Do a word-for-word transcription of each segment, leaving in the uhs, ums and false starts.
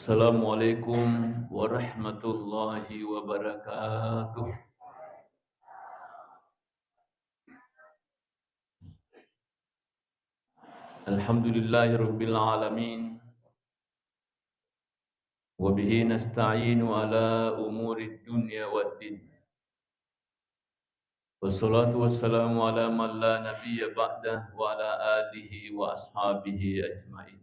Assalamualaikum warahmatullahi wabarakatuh. Alhamdulillahi rabbil alamin. Wa bihi nasta'inu ala umuri dunya waddin. Wassalatu wassalamu ala man la nabiyya ba'dah wa ala alihi wa ashabihi ajmain.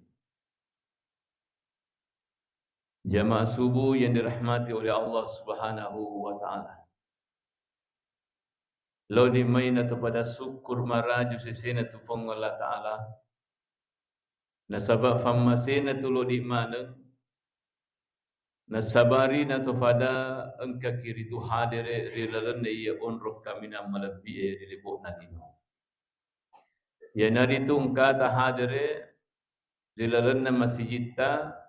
Jamaah subuh yang dirahmati oleh Allah Subhanahu wa Ta'ala. Lao ni mai natopada syukur maraju sesena tu Puang Allah Ta'ala. Nasaba fammasena tu lao di maneng. Nasabari natopada engka kiritu hadere ri lalenna iya onrong kaminang malebbi e ri lebo'na lino. Iyanaritu engkata hadere ri lalenna masijitta,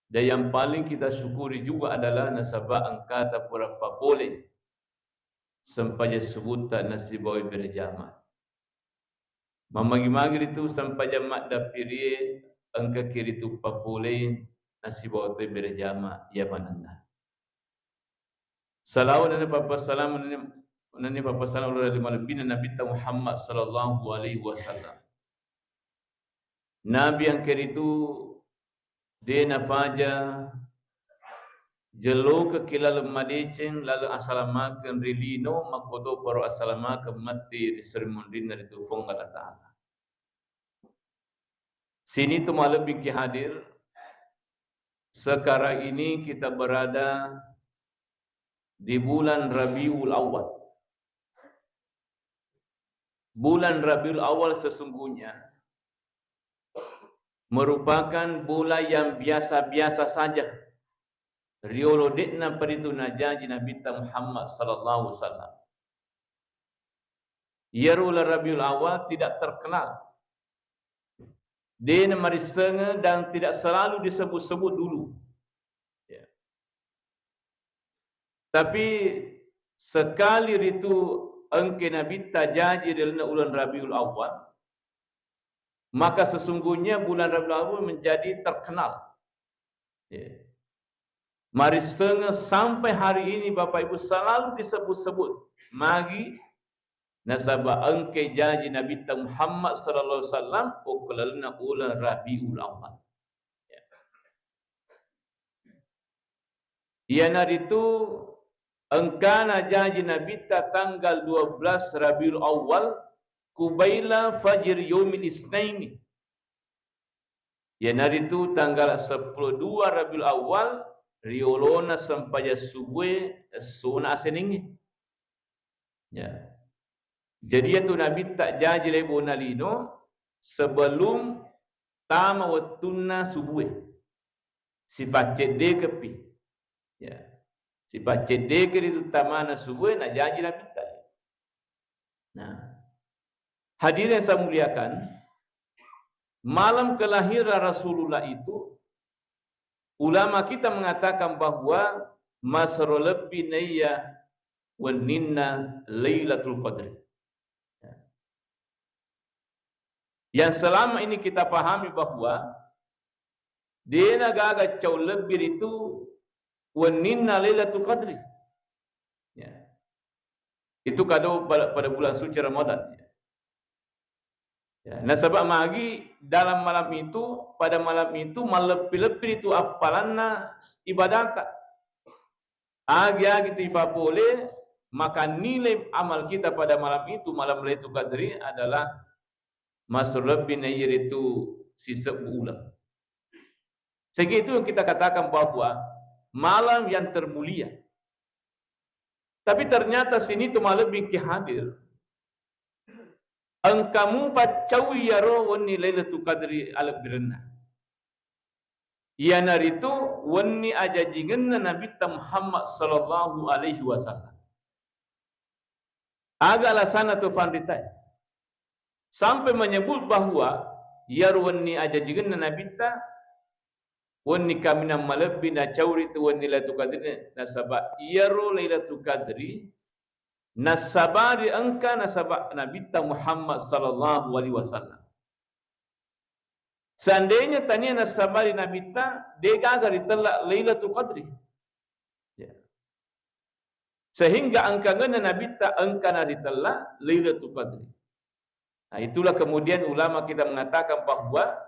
dan yang paling kita syukuri juga adalah nasaba engkata pura papole sempajang subutta nasibawai berjamaah. Mamagi-magi ritu sempajang maddappirie engka kiritu papole nasibawa toi berjamaah iya manenna. Salawa nenni pappasalama nenni, nenni pappasalama ri malebbina Nabitta Muhammad sallallahu alaihi wasallam. Nabi engka ritu de napaja jellokekki laleng madeceng, laleng asalamakeng ri lino, makkotoparo asalamakeng matti ri seri munrinna ritu Puang Allah Ta'ala. Sini tu malebbiki hadir, sekarang ini kita berada di bulan Rabiul Awal. Bulan Rabiul Awal sesungguhnya merupakan bulan yang biasa-biasa saja. Riolo de'na paritu najaji Nabitta Muhammad sallallahu alaihi wasallam. Iyaro uleng Rabiul Awal tidak terkenal. De namarissengeng dan tidak selalu disebut-sebut dulu. Ya. Tapi sekali ritu engke Nabitta jaji ri lalenna uleng Rabiul Awal, maka sesungguhnya bulan Rabiul Awal menjadi terkenal. Ya. Marissengeng sampai hari ini, Bapak Ibu, selalu disebut-sebut. Magi? Nasaba engke jaji Nabitta Muhammad sallallahu alaihi wasallam okko lalenna uleng Rabiul Awal. Ya. Iyanaritu engkana jaji Nabitta tanggal dua belas Rabiul Awal, kubaila fajr yaumil isnaini. Iyanaritu tanggal seppulo dua Rabiul Awal, riolona sempajang subue, essona asenengnge. Ya. Jadi, iyatu Nabitta jaji lebona lino sebelum tama wettunna subue. Sifacceddekepi. Ya. Sifacceddekepi ritu tamana subue, najaji Nabitta. Nah, hadirin yang saya muliakan, malam kelahiran Rasulullah itu, ulama kita mengatakan bahwa masero lebbi naiya wenninna Lailatul Qadri. Yang selama ini kita pahami bahwa dena gaga cau lebbi ritu wenninna Lailatul Qadri. Ya. Itu kado pada, pada bulan suci Ramadan. Ya, nasaba magi dalam malam itu, pada malam itu malleppi-leppi ritu appalanna ibadata. Agi-agi tu ifapole, maka nilai amal kita pada malam itu, malam Lailatul Qadri, adalah masero lebbi naiya ritu sisebbu uleng. Sehingga itu yang kita katakan bahwa malam yang termulia. Tapi ternyata sini tu malebbi ki hadir. Engka mupa cau iyaro wenni Lailatul Qadri alebbirenna. Iyanaritu wenni ajajingenna Nabitta Muhammad sallallahu alaihi wasallam. Aga alasanna tu fanritae? Sampai menyebut bahwa iyaro wenni ajajingenna Nabitta, wenni kaminang malebbi nacau ritu wenni Lailatul Qadri, nasaba iyaro Lailatul Qadri nassabari engka nasaba Nabitta Muhammad sallallahu alaihi wasallam. Seandainya tania nassabari Nabitta, degaga ritella Lailatul Qadri. Ya. Sehingga engkangenna Nabitta engkana ritella Lailatul Qadri. Nah, itulah kemudian ulama kita mengatakan bahwa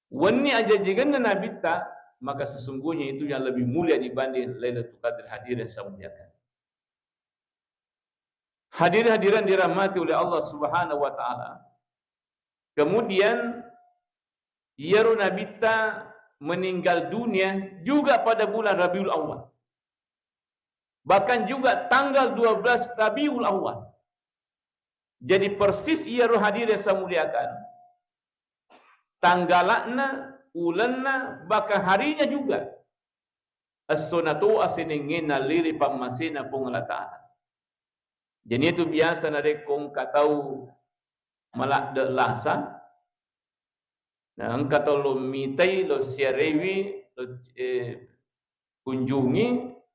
wenni ajajigenna Nabitta, maka sesungguhnya itu yang lebih mulia dibanding Lailatul Qadri. Hadirin yang saya muliakan. Hadirin-hadirin dirahmati oleh Allah Subhanahu wa Ta'ala. Kemudian, iyaro Nabitta meninggal dunia juga pada bulan Rabiul Awal. Bahkan juga tanggal dua belas Rabiul Awal. Jadi persis iyaro, hadirin yang saya muliakan, tanggalakna, ulenna, bahkan harinya juga. Essona to asenengnge nalili pammasena Puang Allah Ta'ala. Jadi itu biasa narekko engka tau maladde lasa, na engka tau lo mitai, lo siarewi, lo, eh, kunjungi,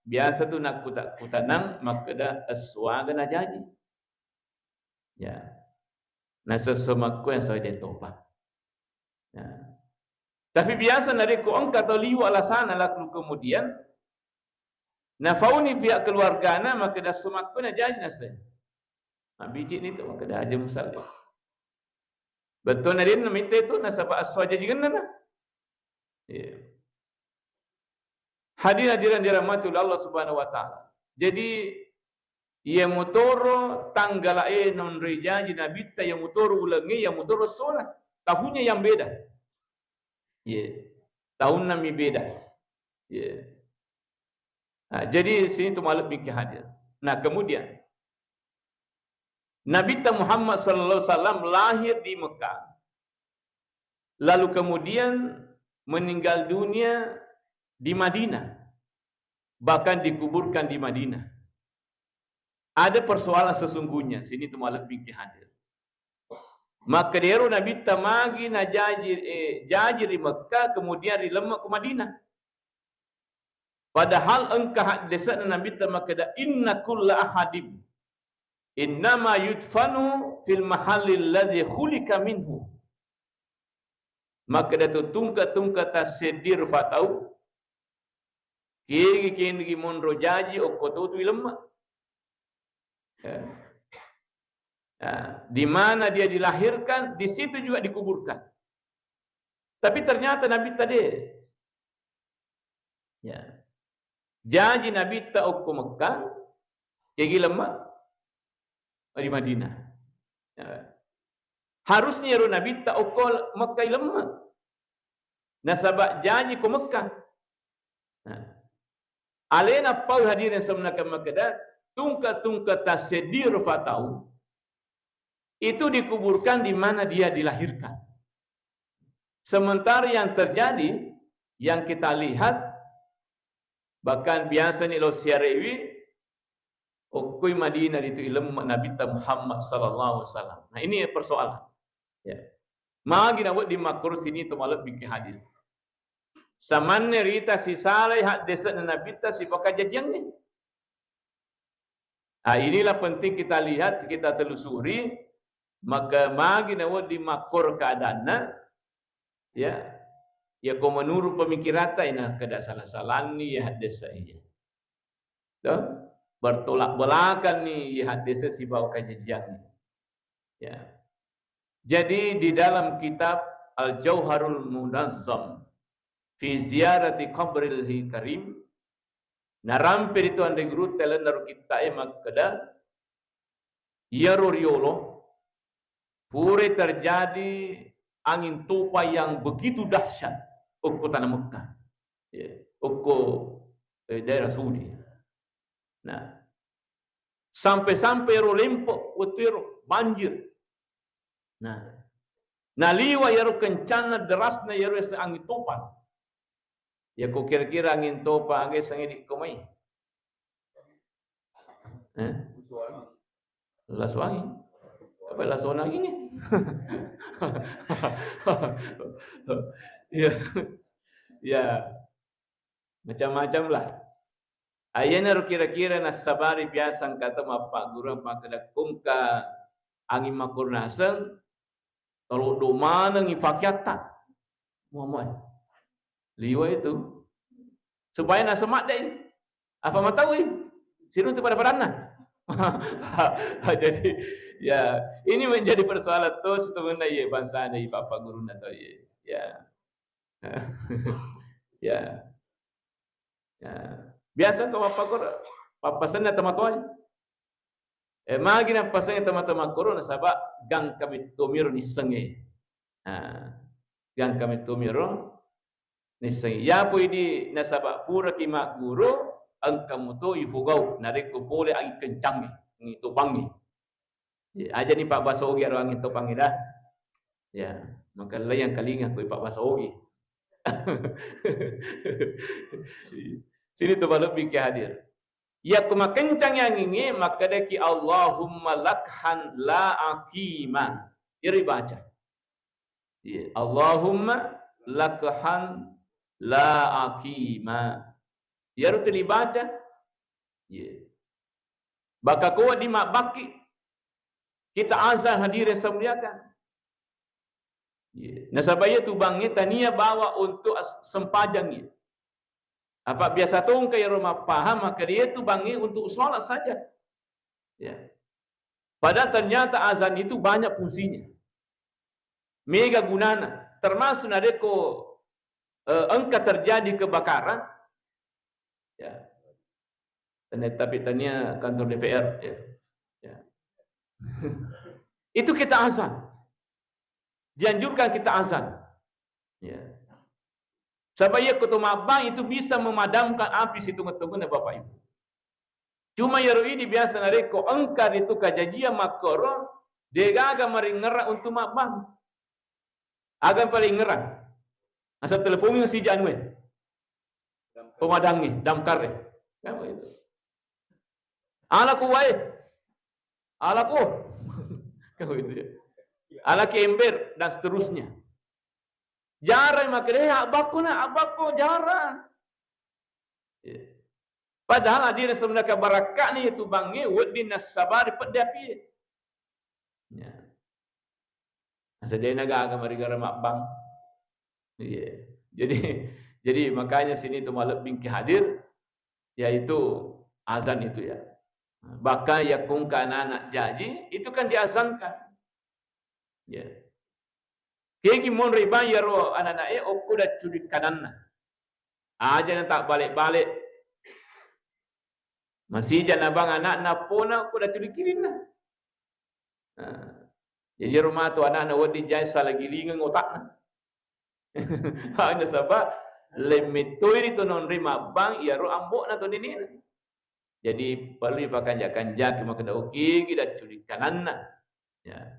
biasa tu nakkuta-kutanang makkeda, esso aga najaji. Ya. Nasesso makko yang saya topa. Ya. Tapi biasa narekko engka tau liwa lasana, lalu kemudian nafauni pihak keluargana, makkeda esso makko najaji naseng. Mabicini tu makkeda aja musalli. Betul na denna mitte tu nasaba esso ajajigenna na. Iya. Hadir-hadiran dirahmati oleh Allah Subhanahu wa Ta'ala. Jadi, iya motoro tanggala e nonroi jaji Nabitta, iya motoro ulengnge, iya motoro essona. Tahunnya yang beda. Iya. Tahunna mi beda. Iya. Nah, jadi sini tu malebbi ke hadir. Nah, kemudian Nabitta Muhammad sallallahu alaihi wasallam lahir di Mekah, lalu kemudian meninggal dunia di Madinah, bahkan dikuburkan di Madinah. Ada persoalan sesungguhnya, sini tu malebbi ke hadir. Maka dero Nabitta magi najaji, eh, jaji ri Mekah, kemudian ri lemme ku Madinah. Padahal engka haddese'na Nabitta makkeda, "Inna kulla ahadim innama yudfanu fil mahallil ladzi khuliqa minhu." Makkeda tu tungke-tungke tasseddi rufa tau, kegi-kegi monro jaji okko to tu ilemma. Ya. Ya, di mana dia dilahirkan, di situ juga dikuburkan. Tapi ternyata Nabitta de. Ya. Jaji Nabitta okko Mekah, kegi lemma di Madinah. Ya. Harusnya ro Nabitta okko Mekah ilemma. Nasaba jaji ko Mekah. Nah. Alena pau hadirin semenaka makkeda, tungke-tungke tasseddi rufa tau itu dikuburkan di mana dia dilahirkan. Sementara yang terjadi, yang kita lihat, bahkan biasa ni lo siarewi, okkoi Madinah itu ilemma Nabitta Muhammad sallallahu alaihi wasallam. Nah, ini persoalan. Ya. Magi nawedding makkoro sini to malebbi ke hadir. Samanne rita sisalai haddese'na Nabitta sipakajajiangnge. Ah, inilah penting kita lihat, kita telusuri, maka magi nawedding makkoro keadaanna, ya, ya ko menurut pemikiranna, ina kada salah-salanni ya haddesa iya. Tuh, bertolak belakang nih ya haddesa sibawa kajajiangnge. Ya. Jadi di dalam kitab Al-Jauharul Munazzam fi Ziyarati Qabril Karim, narampe itu anre guru telenna ro kitta e makkeda, iyaro riolo pura terjadi angin topan yang begitu dahsyat okko tanah Mekah. Ya, okko, eh, daerah Saudi. Nah, sampai-sampai ro lempo wettu ero banjir. Nah, naliwa iyaro kencanna derasna iyaro angin topan. Ya ko kira-kira angin topan aga sange di komai. Eh? Lasu angin. Apa lasu angin ya? Ya. Ya. Macam-macam lah. Ayenaro kira-kira nassabari biasa engka to mappagguru makkeda ko engka angin makkoro naseng, toloddo manengi fakiatta. Muamma. Liwa itu. Supaya naseng maddei. Apa mataui? Siruntu pada-padanna. Jadi, ya, ini menjadi persoalan to sebenarnya, iya, bangsa ada, iya, bapak guruna to, iya. Ya. Ya. Ya. Biasa engka mappakkoro, pappasenna tomatoa. Eh, magi nappasengngi tomatoa makkoro, nasaba gangka mettomiro nissengnge. Ah, gangka mettomiro nissengnge. Yapo idi nasaba puraki magguru, engka muto ipogau narekko pole anging kencangnge, anging topangnge. Ya, aja ni pabbasa ogi aro anging topangnge dah. Ya, maka lei yang kalinga koi pabbasa ogi. Sini tu malebbi ki hadir. Yakko makencang angingnge, makkedaki, "Allahumma lakhan la aqima." Iyaro ibaca. Iya, "Allahumma lakhan la aqima." Iyaro tu ibaca. Iya. Baka ko wedding mabbakki, kita azan hadirin saya muliakan. Iya. Nasaba iya tu bangnge tania bawa untuk as-, sempajangngi. Apa biasa tongka iyaro mappahang, maka dia tu bangnge untuk sholat saja. Ya. Padahal ternyata azan itu banyak fungsinya. Mega gunana, termasuk narekko, eh, engka terjadi kebakaran, ya. Tania, tapi tania kantor D P R, ya. Ya. Itu kita azan. Dianjurkan kita azan. Ya. Saba iya ko to mabbang itu bisa memadamkan api situnge-tungena, Bapak Ibu. Cuma iyaro idi biasa narekko engka ritu kajajiang makkoro, degaga maringngerang untuk mabbang. Aga paling ngerang? Asal telepongi sija anue. Pemadangnge, damkar e. Kan begitu. Ala ku wae. Ala ku. Kan begitu ya. Ala ki ember dan seterusnya. Jarang makkeda, "Eh, abbakko na, abbakko," jarang. Ya. Padahal hadirin sebenarnya barakka'na itu bangnge wedding nassabari pedde api. Ya. Asa dena gaga marigara mabbang. Iya. Jadi, jadi makanya sini tu malebbing ki hadir, yaitu azan itu ya. Bahkan ya kungka anak-anak jaji, itu kan diazankan. Ya. Kegi monri bang yaro anak-anak e okko daccudi kananna. Aja na tak balik-balik. Masija na bang anakna pona okko daccudi kirinna. Nah, jadi rumah tu anakna wedding jai salah gilingeng otakna. Hanya sabab lemmettoi ri tonong ri mabbang iyaro ambokna to nenena. Jadi perlu pakanja-kanjaki makkeda okegi daccudi kananna. Ya.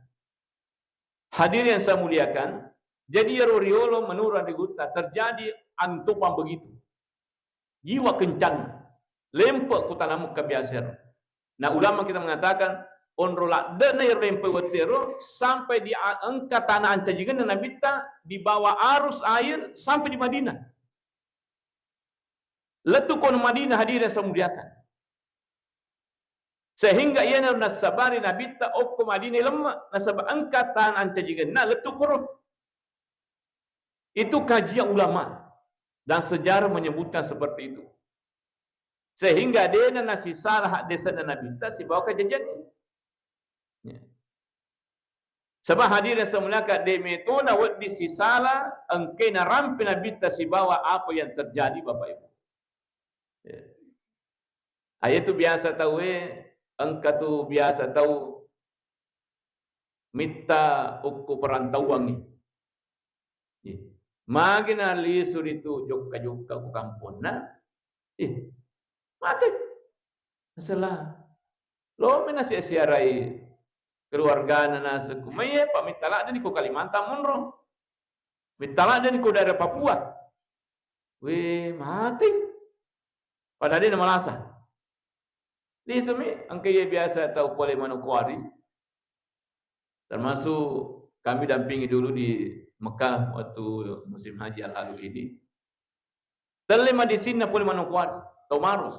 Hadirin yang saya muliakan, jadi iyaro riolo menurut anre gutta terjadi antopang begitu. Jiwa kencang, lempe ku tanah Mekah biasa ero. Nah, ulama kita mengatakan, onro ladde'na iyaro lempe wettero sampai di a-, engka tanah ancajigenna Nabitta, dibawa arus air sampai di Madinah. Lettu kono Madinah, hadirin saya muliakan. Sehingga iyana nassabari Nabitta okko Madinah lemme, nasaba engka tanah ancajigenna lettu koro. Itu kajian ulama dan sejarah menyebutkan seperti itu. Sehingga dena nasisala haddesenna Nabitta sibawa kajajianna. Ya. Saba hadirin semuanya, de metona wedding sisala engkae narampe Nabitta sibawa apa yang terjadi, Bapak Ibu. Ya. Aye tu biasa tau e, engka tu biasa tau mitta okko perantauangnge. Ih, magi na lisu ritu jokka-jokka ku kamponna. Ih, mate. Masalah. Lo mena sia-siarai keluargana naseng ku. Maiye, Pak, mitta ladde ni ko Kalimantan monro. Mitta ladde ni ko daerah Papua. Weh, mate. Padahal de na malasa. Lisumi, engka iya biasa tau pole Manokwari. Termasuk kami dampingi dulu di Mekah waktu musim haji yang lalu ini. Telle madisinna pole Manokwari, tau Maros.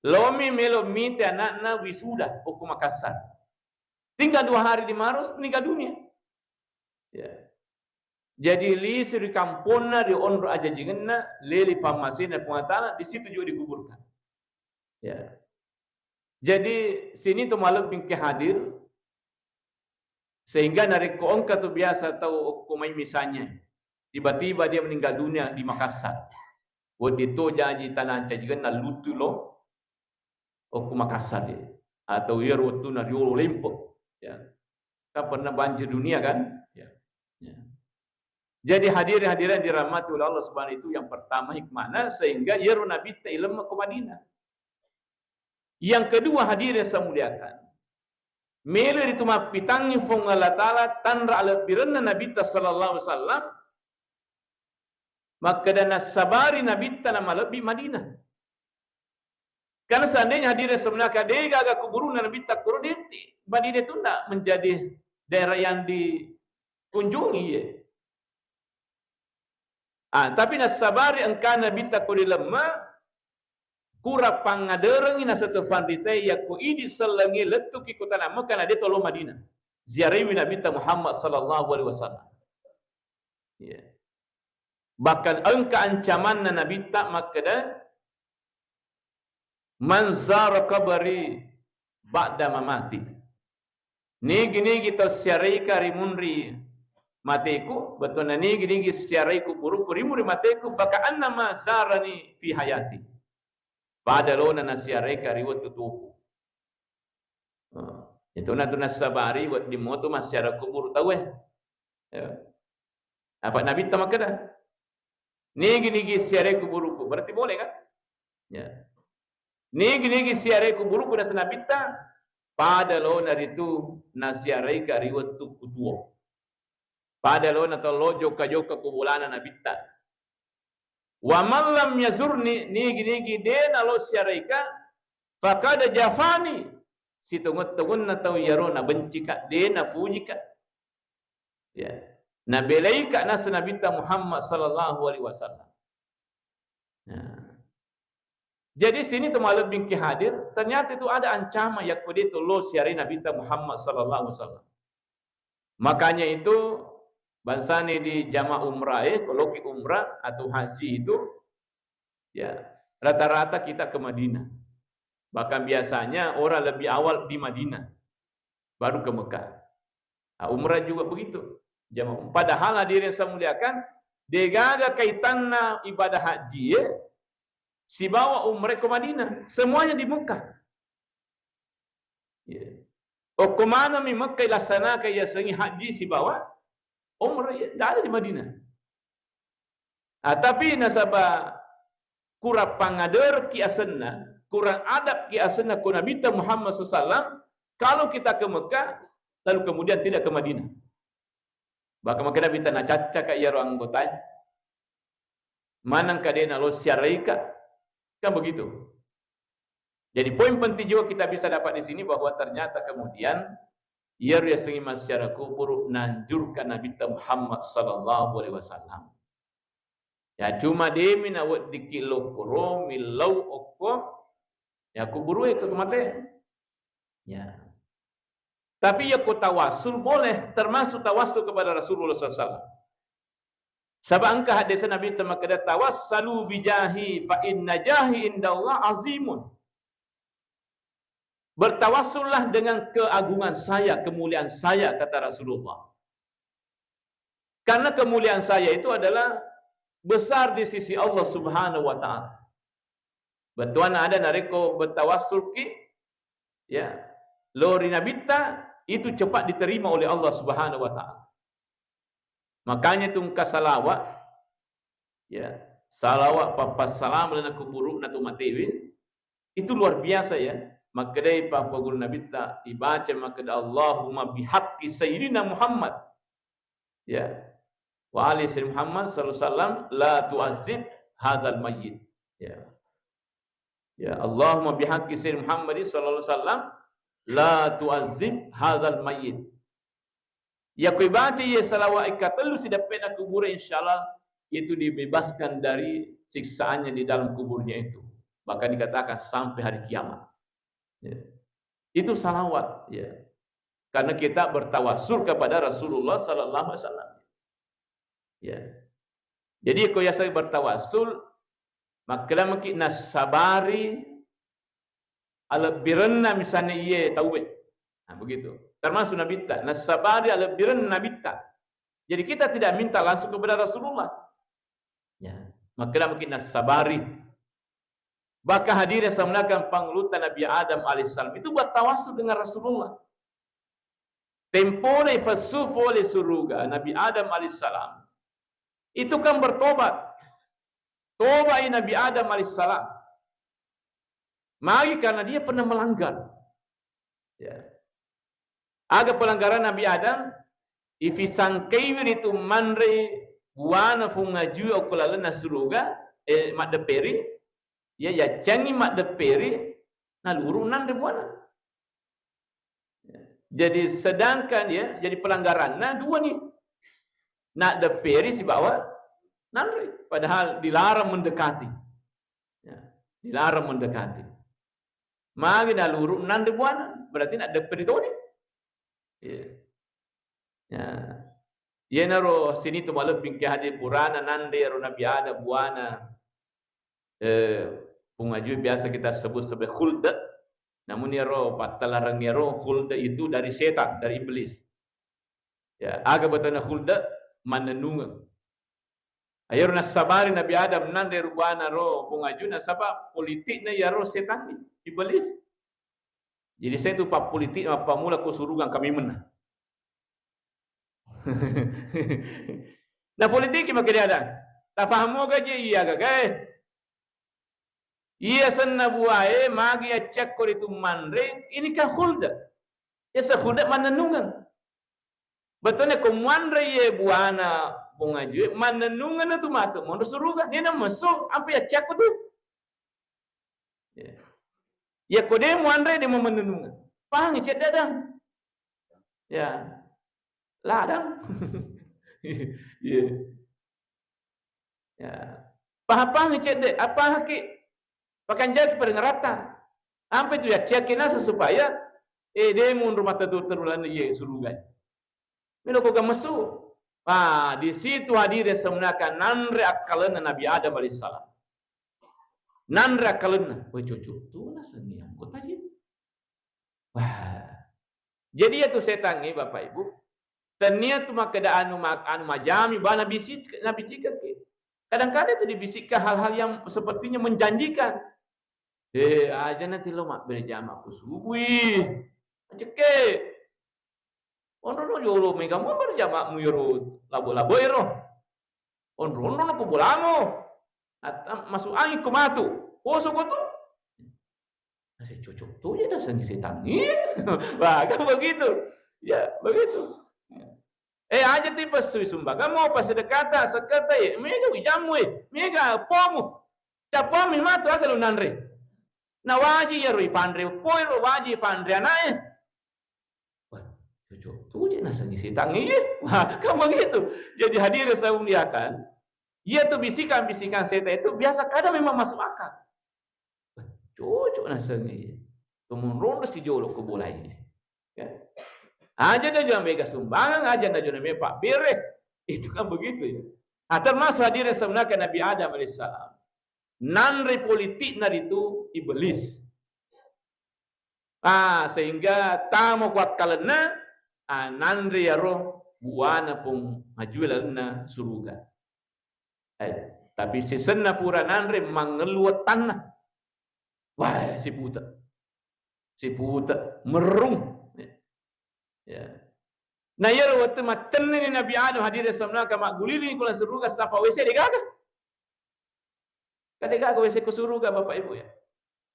Lomi melo mite anakna wisuda okko Makassar. Tinggal dua hari di Maros, meninggal dunia. Ya. Jadi lisu ri kamponna, ri onro ajajigenna, leli pammasena Puang Allah Ta'ala, di situ juga dikuburkan. Ya. Jadi sini tu malebbing ke hadir, sehingga narekko engka tu biasa tau okko mai misalnya, tiba-tiba dia meninggal dunia di Makassar. Wedding to jaji tana ancajigenna lutu lo okko Makassar, ya. Atau iyaro wettunna riolo lempe, ya. Kan pernah banjir dunia, kan? Ya. Ya. Jadi hadirin hadirat dirahmati oleh Allah Subhanahu, itu yang pertama hikmahna sehingga iyaro Nabitta ilemma ke Madinah. Yang kedua hadirin saya muliakan, melo ritu mappitangngi Fuang Allah Ta'ala tanra alebbirenna Nabitta sallallahu alaihi wasallam, makkeda nassabari Nabitta namalebbi Madinah. Karena seandainya hadirin sebenarnya de gaga kuburuna Nabitta kuro, detti Madinah itu ndak menjadi daerah yang dikunjungi, ya. Ah, tapi nassabari engka Nabitta ko ri lemma, kura pangaderengi naseng to fanritae, yakko idi sellengnge lettuki kotana Mekah na de to lo Madinah. Ziaraiwi Nabitta Muhammad sallallahu alaihi wasallam. Ya. Bahkan engka ancamanna Nabitta makkeda, "Man zara qabri ba'da mamati." Nigi-nigi tau siaraika ri munri mateku, bettuanna nigi-nigi siarai kuburuku ri munri mateku, "Faka'annama zarani fi hayati." Pada lona nasiaraika ri wettu tuoku. Nah, itu na tu nassabari wedding moto massiara kuburu tauwe. Ya. Apa Nabitta makkeda, "Nigi-nigi siarai kuburuku," berarti boleh, kan? Ya. "Nigi-nigi siarai kuburuku," naseng Nabitta, "pada lona ritu nasiaraika ri wettu kutuo." Pada lona tau lo jokka-jokka ko bolana Nabitta. "Wa man lam yazurni," nigi-nigi de nalo siaraika, "faqad jafani," sitongeng-tongenna tau iyaro nabencika, de nafujika. Ya. Nabelaika naseng Nabitta Muhammad sallallahu alaihi wasallam. Nah. Jadi sini tu malebbingki hadir, ternyata itu ada ancaman yakko de to lo siarai Nabitta Muhammad sallallahu alaihi wasallam. Makanya itu bangsani di jamaah umrah, eh, kalau ki umrah atau haji itu, ya, rata-rata kita ke Madinah. Bahkan biasanya orang lebih awal di Madinah, baru ke Mekah. Ah, umrah juga begitu. Jamaah. Padahal hadirin saya muliakan, degaga kaitanna ibadah haji, ya, sibawa umrah ke Madinah. Semuanya di Mekah. Ya. Okko manami Mekah ilaksanakan yasengnge haji sibawa umrah, ya, tidak ada di Madinah. Ah, tapi nasaba kurang pangaderki asenna, kurang adabki asenna ko Nabitta Muhammad sallallahu alaihi wasallam, kalau kita ke Mekah, lalu kemudian tidak ke Madinah. Bahkan makkeda Nabitta, "Nacaccaka iyaro anggotae. Manengka de nalo siaraika." Kan begitu. Jadi poin penting juga kita bisa dapat di sini bahwa ternyata kemudian iyaro yasengnge massiara kuburu naanjurkan Nabitta Muhammad sallallahu alaihi wasallam. Ya, cuma demi naweddikki lokkoro millau okko, ya, kuburue ko mate. Ya. Tapi yakko tawassul boleh, termasuk tawassul kepada Rasulullah sallallahu alaihi wasallam. Saba engka hadis Nabitta makkeda, "Tawassalu bijahi fa inna jahi indallah azimun." "Bertawassullah dengan keagungan saya, kemuliaan saya," kata Rasulullah. Karena kemuliaan saya itu adalah besar di sisi Allah Subhanahu wa Ta'ala. Bettuanna ada narekko bertawassulki, ya, lao ri Nabitta, itu cepat diterima oleh Allah Subhanahu wa Ta'ala. Makanya tu engka salawat, ya, salawat pappassalama lalenna kuburu'na tu matewe, itu luar biasa, ya. Makkedai pappaguru Nabitta, ibaca makkeda, "Allahumma bihaqqi Sayyidina Muhammad." Ya. "Wa ali Sayyidina Muhammad sallallahu alaihi wasallam, la tu'azzib hadzal mayyit." Ya. Ya, "Allahumma bihaqqi Sayyidina Muhammadin sallallahu alaihi wasallam, la tu'azzib hadzal mayyit." Yakko ibaca iye salawat ikatellu sideppena kubure, insyaallah itu dibebaskan dari siksaannya di dalam kuburnya itu. Bahkan dikatakan sampai hari kiamat. Ya. Itu salawat, ya. Karena kita bertawassul kepada Rasulullah sallallahu alaihi wasallam. Ya. Jadi ko yaseng bertawassul, makkelamaki nassabari alebbirenna misalnya iye tauwe. Nah, begitu. Termasuk nabitta, nassabari alebbirenna nabitta. Jadi kita tidak minta langsung kepada Rasulullah. Ya, makkelamaki nassabari. Bahkan hadirin semuanya, pangulutta Nabi Adam alaihissalam itu bertawassul dengan Rasulullah. Tempona ifessu fole suruga Nabi Adam alaihissalam itu kan bertobat. Tobai Nabi Adam alaihissalam. Magi karena dia pernah melanggar. Ya. Aga pelanggaran Nabi Adam, ifisangkaiwi ritu manre buana fung ajue okko lalenna suruga, eh, maddepperi, ya, yaccangi maddepperi, naluru nanre buana. Jadi sedangkan, ya, jadi pelanggaranna dua nih. Naddepperi sibawa nanre, padahal dilarang mendekati. Ya, dilarang mendekati. Magi naluru nanre buana, berarti naddepperi toni. Iya. Ya. Iyanaro sinitu malebbi ke hadis purana nanre ro Nabi Adam buana. Eh, pung ajue biasa kita sebut sebagai khulda. Namun iyaro pattalareng iyaro khulda itu dari setan, dari iblis. Ya, aga bettuanna khulda? Mannennungeng. Ayaro nassabari Nabi Adam nanre ro buana ro pung ajue nasaba politikna iyaro setanni, iblis. Jadi saya itu pak politik mappamula ko suruga kami menang. Nah, politik makkeda ada. Tapahamo gaje iya gagae. Iya senna buae magi accakko ritu manre, ini kan khulda. Yaseng khulda mannennungeng. Bettuanna ko muanre iye buana pung ajue, mannennungeng tu matu monro suruga. Nena messo ampe accakko tu. Ya. Ya ko de muanre de mannennungeng. Pahangi cedde dang. Ya. Ladang. Iya. Ya. Pahapang cedde, apa haki? Pakanjaki pada ngerata. Ampe tu ya cek nasa supaya, eh, de munro mata tu terulan ye suruga. Melo ko gamesu. Ah, di situ hadir semuanya nanre akkalenna Nabi Adam alaihissalam. Nanre akkalenna. Woi, cocok tu naseng iya. Kok tajin? Wah. Jadi ya tu setangnge, Bapak Ibu, tania tu makkeda anu ma-, anu majami, bah, nabisi-, nabicikekki. Kadang-kadang tu dibisikkan hal-hal yang sepertinya menjanjikan. Eh, aja nanti lo mabbere jama ku subui. Acekke. Onrono jolo mega mo berjama mu yero labo-labo ero. Onrono ko bolamo. At-, masuk angin ko matu. Poso ko tu. Masih cocok tu ya dasangi setan. Iya. Wah, kan begitu. Ya, begitu. Eh, aja ti pesui sumbagamo, pas sedekata, sekata, eh, mega wijamu, eh, mega pomu. Capomi matu aga lu nanre. Na waji ya rui panre, poi ro waji panre anae. Wah, cocok tu je nasangi setan, iya. Wah, kan begitu. Jadi hadirin saya muliakan, iya tu bisikan-bisikan setan itu biasa kadang memang masuk akal. Wah, cocok nasangi, iya. Kemudian rondo si jolo ke bola ini. Ya. Aja na jona mega sumbangan, aja na jona mega pabbere. Itu kan begitu ya. Ah, termasuk hadirin sebenarnya Nabi Adam alaihissalam. Nanre politik naritu iblis. Ah, sehingga tamo ku akkalenna, ah, nanre yaro buana pung majue lalenna suruga. Eh, tapi sisenna pura nanre mangellu wettanna. Wah, sipute. Sipute, merrung. Ya. Nah, iyaro wettu maccenneni Nabi Adam hadirin sebenarnya magguliling ku suruga sapa W C degaga. Kan degaga W C ku suruga, Bapak Ibu ya.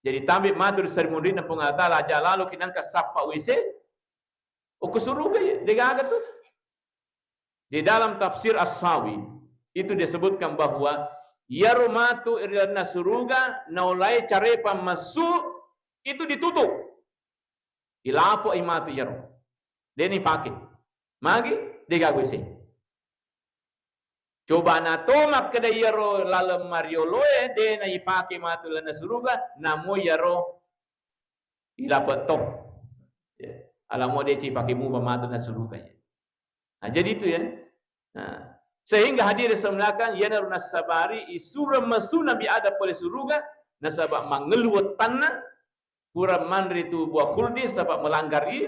Jadi tambe matu ri sarimunrinna Puang Allah Taala, aja lalo ki nangka sappa W C, okko suruga ya, degaga tu. Di dalam tafsir As-Sawi itu disebutkan bahwa iyaro matu ri lalenna suruga naolai carepa massu itu ditutup. Ilapo i matu iyaro. Deni pake. Magi degaga W C. Coba na to makkeda iyaro laleng marioloe de na ifake matu lalenna suruga, namo iyaro ilape to. Ya, alamo de ci pake muba matu na suruga ya. Nah, jadi itu ya. Nah, Sehingga hadirin sekalian, iyanaro nassabari isuro messu Nabi Adam pole suruga, nasaba mangellu wettanna, pura manre tu buah khuldi, saba melanggar i,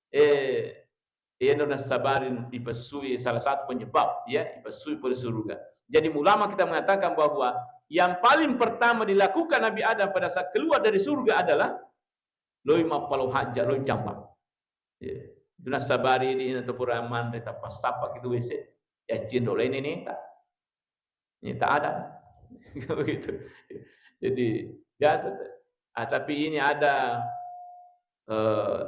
eh, iyanaro nassabari ipessui, salah satu penyebab, ya, ipessui pole suruga. Jadi ulama kita mengatakan bahwa yang paling pertama dilakukan Nabi Adam pada saat keluar dari surga adalah loi mappalo hajja, loi jambang. Ya. Itu nassabari di ina tepura manre tappa sappa itu W C. Ya cinro lain ini tak. Ini tak ada. Begitu. Jadi biasa. Ah, tapi ini ada, eh,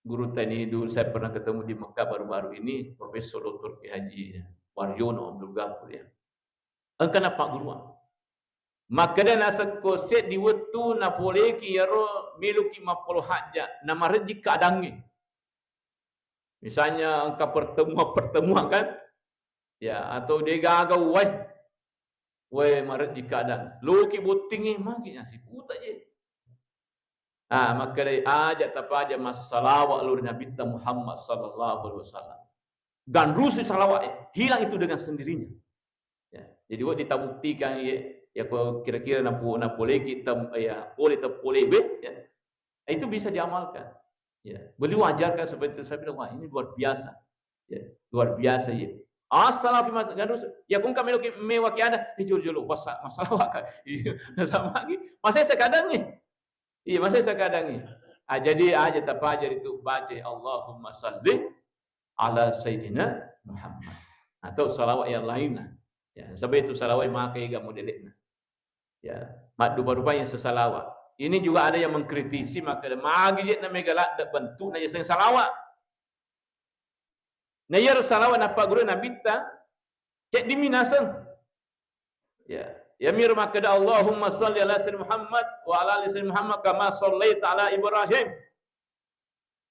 guru teknik dulu saya pernah ketemu di Mekah baru-baru ini, Profesor Doktor Kiai Haji Warjono Abdul Ghafur, ya. Engka nappagguruang. Makkeda naseng ko seddi wettu napoleki iyaro meloki mappolo hajja, namarejji keadaangnge. Misalnya engka pertemuan-pertemuan kan, ya, atau de gaga wae, wae marejji keadaan. Loki bottingnge, magi nasiputa je. Ah, makkedai aja tapaja massalawa lao ri Nabitta Muhammad sallallahu alaihi wasallam. Ganrusu salawat, eh, hilang itu dengan sendirinya. Ya, jadi, wah, ditabuktikan, ya, ya, ko kira-kira napo-, napoleki tem-, ya, pole tepole, be, ya. Itu bisa diamalkan. Ya, beliau ajarkan seperti itu. Saya bilang, "Wah, ini luar biasa." Ya, luar biasa, ya. Assalamualaikum, ganrusu. Ya, kung kami loki mewaki ada, eh, jolo-jolo, masa-, masalah waka. Iya, sama lagi. Masa sekadang nih. Iya, masa sekadang nih. Ah, jadi aja tapajar itu baca, "Allahumma salli ala Sayyidina Muhammad." Atau salawat yang lainlah. Ya, sebab itu salawat maka ega modelekna. Ya, maddupa-rupa yang sesalawat. Ini juga ada yang mengkritisi, maka magi je na mega ladde bentukna ya seng salawat. Na iyaro salawat nappagguru Nabitta, ceddi mi naseng. Ya, yamiro makkeda, "Allahumma salli ala Sayyidina Muhammad wa ala ali Sayyidina Muhammad kama sallaita ala Ibrahim."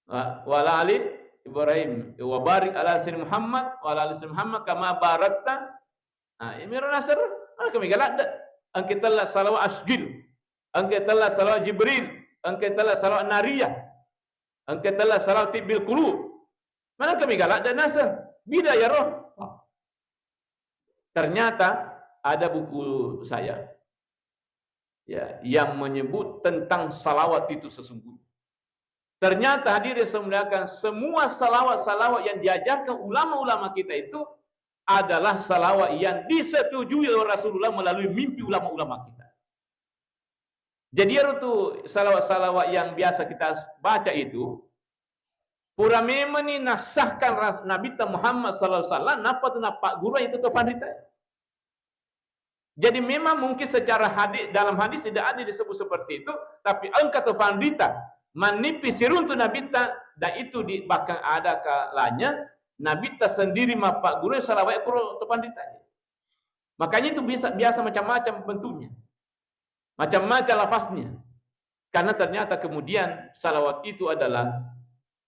Wa, wa ala ali Ibrahim. Wa barik ala Sayyidina Muhammad wa ala ali Sayyidina Muhammad kama barakta. Ah, yamiro naseng, mana kami galadde. Engka tella salawat asgil. Engka tella salawat Jibril. Engka tella salawat nariyah. Engka tella salawat tibbil qulub. Mana kami galadde naseng. Bida yaro. Ternyata ada buku saya, ya, yang menyebut tentang salawat itu sesungguhnya. Ternyata hadirin yang saya muliakan, semua salawat-salawat yang diajarkan ulama-ulama kita itu adalah salawat yang disetujui oleh Rasulullah melalui mimpi ulama-ulama kita. Jadi, ero tu salawat-salawat yang biasa kita s-, baca itu, pura memang ni nasahkan ras-, Nabitta Muhammad sallallahu alaihi wasallam, nappa tu nappagguru itu tu fanrita. Jadi, memang mungkin secara hadis, dalam hadis tidak ada disebut seperti itu, tapi engka tu fanrita, mannipi siruntu Nabitta, dan itu di, bahkan ada kalanya Nabitta sendiri mappagguru salawat kuro tu fanrita. Makanya itu bisa, biasa macam-macam bentuknya. Macam-macam lafaznya. Karena ternyata kemudian salawat itu adalah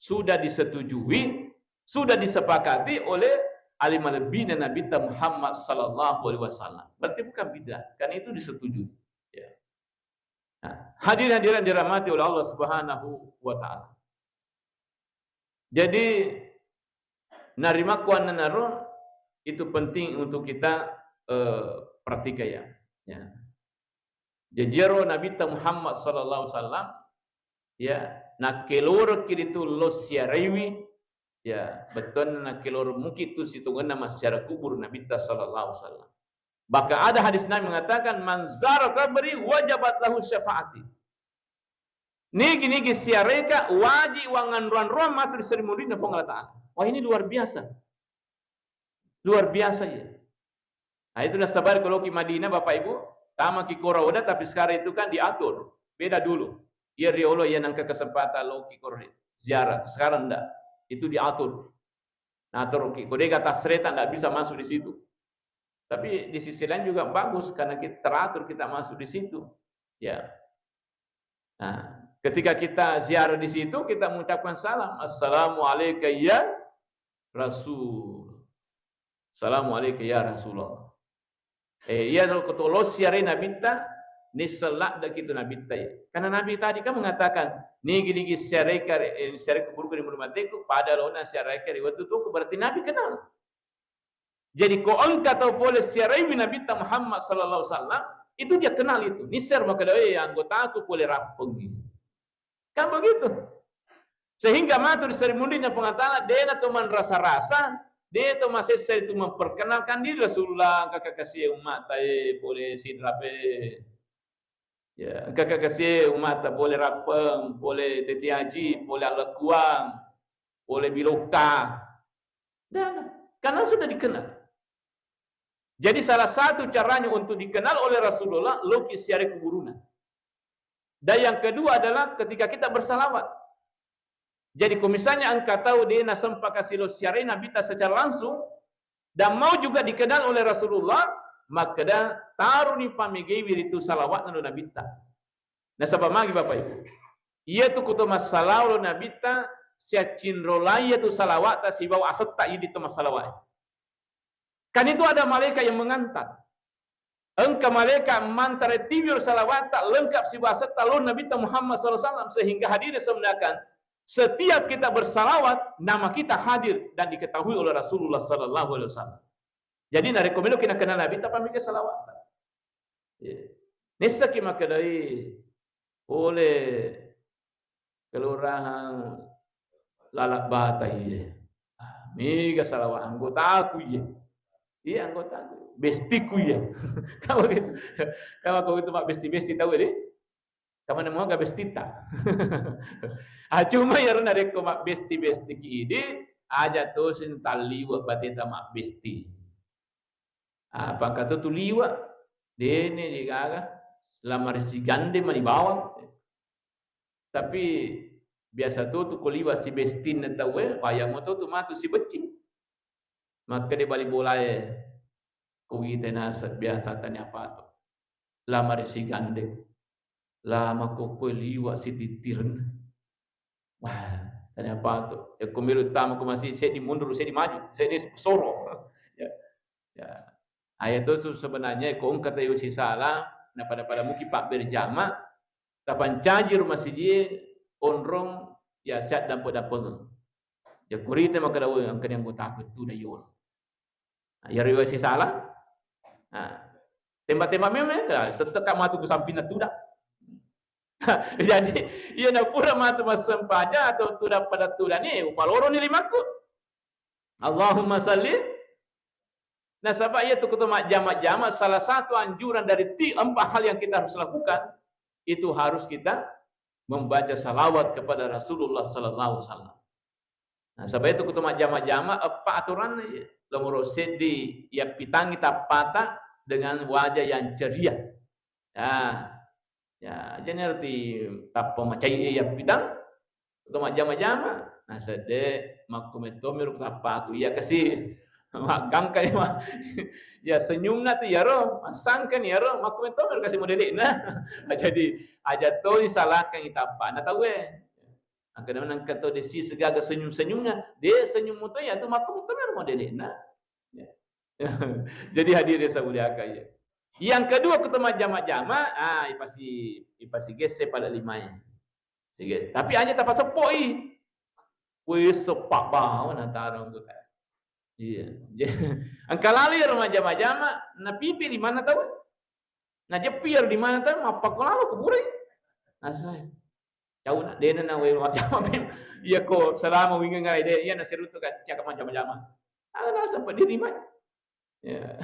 sudah disetujui, sudah disepakati oleh alim lebih dan Nabi Muhammad sallallahu alaihi wasallam. Berarti bukan bid'ah, karena itu disetujui. Ya. Nah, hadirin-hadirin dirahmati oleh Allah Subhanahu wa Ta'ala. Jadi, narimakkuannanaro itu penting untuk kita, eh, perhatikan, ya. Ya. Jajiaro Nabitta Muhammad sallallahu alaihi wasallam, ya, nakkelorokki ritu lo siaraiwi, ya, bettuanna nakkeloro muki tu sitongenna massiara kubur Nabitta sallallahu alaihi wasallam. Bahkan ada hadis Nabi mengatakan, "Man zara qabri wajabat lahu syafaati." Nigi-nigi siareka wajib wanganruan-ruan matu di seri munrinna Puang Allah Ta'ala. Wah, ini luar biasa. Luar biasa, ya. Nah, itu nasabari kalau ki Madinah, Bapak Ibu, tama ki koro Oda, tapi sekarang itu kan diatur. Beda dulu. Iya riolo, iya nangka kesempatan lo ki koro ziarah. Sekarang ndak. Itu diatur. Nah, terus ki, kodega tas kereta ndak bisa masuk di situ. Tapi di sisi lain juga bagus karena kita teratur kita masuk di situ. Ya. Nah, ketika kita ziarah di situ, kita mengucapkan salam, "Assalamu alaika ya Rasul. Assalamu alaika ya Rasulullah." Eh, iya, kalau ketolosi ari Nabitta, nisseng ladde kitu Nabitta, ya. Karena Nabi tadi kan mengatakan, "Nigi-nigi siareka, eh, siare kuburku di rumah mateku, pada lona siareka di waktu tuku." Berarti Nabi kenal. Jadi ko engka tau pole siaraiwi Nabitta Muhammad sallallahu alaihi wasallam, itu dia kenal itu. Nisser makkeda, "Eh, anggotaku pole rappengngi." Kan begitu. Sehingga matu ri seri munrinna Puang Allah Ta'ala, dena to manrasa-rasa, de to masessa itu memperkenalkan diri Rasulullah, engka kakasie ummata e, pole sidrape. Ya, engka kakasie ummata pole rappeng, pole tetiaji, pole allekuang, pole bilokka. Dan karena sudah dikenal. Jadi salah satu caranya untuk dikenal oleh Rasulullah, loki siare kuburuna. Dan yang kedua adalah ketika kita bersalawat. Jadi ko misalnya engka tau de nasempa kasi lo siare Nabitta secara langsung dan mau juga dikenal oleh Rasulullah, makkeda taruni pamegaiwi ritu salawatna lo Nabitta. Nasaba magi Bapak Ibu? Iyatu ko to massalawa lo Nabitta, siaccinrolai iyatu salawatta sibawa asetta idi to massalawa. Kan itu ada malaikat yang mengantar. Engka malaikat mantara tiwir salawatta lengkap sibasetta lo Nabitta Muhammad sallallahu alaihi wasallam, sehingga hadirin semuanya, setiap kita bersalawat, nama kita hadir dan diketahui oleh Rasulullah sallallahu alaihi wasallam. Jadi narekko meloki nakenal Nabitta, pamega salawatta. Iya. Nissaki makkedai pole kelurahan Lalak Bata iye. Ah, mega salawat anggotaku iye. Iya, anggotaku. Bestiku iye. Kamu gitu. Kamu kau itu mak besti-besti tahu deh. Kamu nemu gak bestita? Ah, cuma ya rona rekko mak besti-besti ki ide, aja tosin taliwa bateta mak besti. Apa engka to tu liwa, dene digaga, selama risigande mani bawang. Tapi biasa to tu ko liwa sibestinna tauwe, wayang to tu matu sibecci. Makkeda bali bolae, ko wita nasa biasa tania pato. Lama risigande. Lama kokkoe liwa sitittirenna. Wah, tania pato. Yakko melo tama ko masih seddi mundur, seddi maju, seddi soro. Ya. Ya. Aya to su-, sebenarnya ko engka tayo sisala, na pada-pada muki pabberjama, tapancaji rumah sijie onrong ya siat dampe-dampengeng. Jakurita makkeda, "Woi, engkani anggotaku tu dayo." Nah, iyaro iwasi salah. Nah, tembak-tembak memang ya, tetep ka matu ku sampinna tuda. Jadi, iya na pura matu massempajang atau tuda pada tuda ni, upaloroni limakku. Allahumma salli. Nasaba iya tu kutu majjama-jama, salah satu anjuran dari ti-, empat hal yang kita harus lakukan, itu harus kita membaca salawat kepada Rasulullah sallallahu alaihi wasallam. Nah, sabab itu kutu majjama-jama, eppa aturanna iya. Nomoro seddi, iyappitangngi tappata dengan wajah yang ceria. Ya, ya, aja nerti tappa macai iya yappitang. Kutu majjama-jama, nah sedde makkumettomi ro tappaku iya kasi. Maggangka iya, ma-, ya senyumna tu iyaro, massangkani iyaro, makkumettomi ro kasi modele'na. Jadi, aja toi salahkan tappana tauwe. Angkana nengka to de si segaga senyum-senyumnya, de senyum moto ya tu makko moto mero modele'na. Ya. Jadi hadirin saya muliakan ya. Yang kedua, kutu majjama-jama, ah, ipasi, ipasi gesse pada limae. Sige. Tapi aja tapaseppoi. Wih, seppa bawa na tarong tu. Iya. Angka lali ro majjama-jama, na pipi limanna tau. Najeppi iyaro di mana tau, mappakko lalo kuburai. Nasai. Cauna, dena na wé majjama mem-, iya ko selama wingeng ae de, iya nasiruttu ka caka majjama-jama. Ala naseng pediri mai. Ya.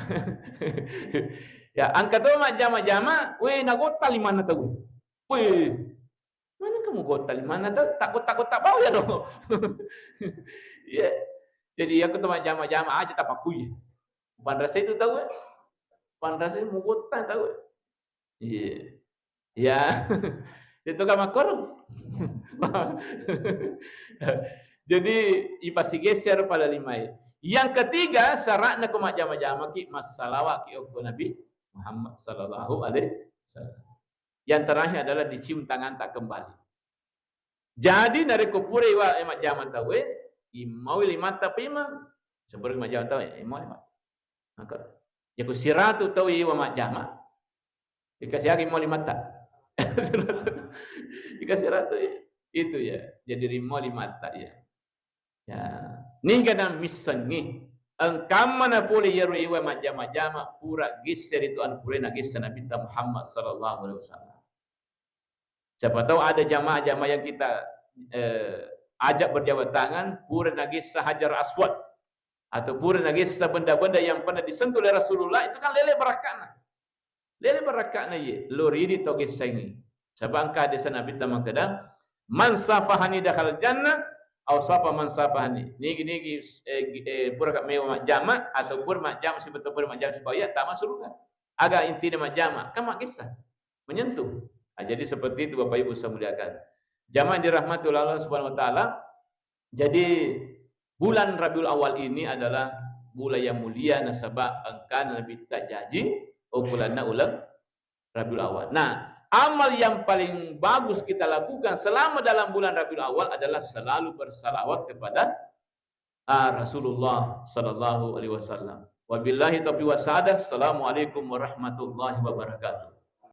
Ya, angka to majjama-jama, wé nagotta limanna tau. Wé. Mana kamu gotta limanna tau? Tak gotta-gotta bau ya ro. Iya. Jadi aku to majjama-jama aja tapakkui. Panrasai tu tau, eh. Panrasai mugotta tau, eh. Iya. Ya. Itu kan makkoro. Jadi, ipasigeser pada limae. Yang ketiga, syaratna ko majjama-jamaki, massalawaki okko Nabi Muhammad sallallahu alaihi wasallam. Yang terakhir adalah dicium tangan tak kembali. Jadi narekko pura iwa, eh, majjama tauwe, immau limatta pima. Sebelum majjama tauwe, immau limatta. Maka, ya ku siratu tau iwa majjama, dikasih lagi mau limatta. Dikasih ratu ya. Itu ya. Jadi rimau limatta ya. Ya, niga na missengngi. engkamma na pole iyaro iwa majjama-jama pura gesse ritu anu pura nagessa Nabitta Muhammad sallallahu alaihi wasallam. Siapa tahu ada jamaah-jamaah yang kita, eh, ajak berjabat tangan, pura nagessa Hajar Aswad, atau pura nagessa benda-benda yang pernah disentuh oleh Rasulullah, itu kan lele barakana. Lele barakana ye, lo ridi to gessengi. Saba engka hadis Nabitta makkeda, "Man safahani dakhal jannah, au safa man safahani." Nigi-nigi, eh, eh, pura ka mewa majjama, atau pura majjama sibawa pura majjama sibawa iya, tama surga. Aga intina majjama, kan maggessa. Menyentuh. Nah, jadi seperti itu Bapak Ibu saya muliakan. Jamaah yang dirahmati oleh Allah Subhanahu wa Ta'ala, jadi bulan Rabiul Awal ini adalah bulan yang mulia nasaba engkana Nabitta jaji, oh, bulanna uleng Rabiul Awal. Nah, amal yang paling bagus kita lakukan selama dalam bulan Rabiul Awal adalah selalu bersalawat kepada, ah, Rasulullah sallallahu alaihi wasallam. Wabillahi taufiq wasadah. Assalamualaikum warahmatullahi wabarakatuh.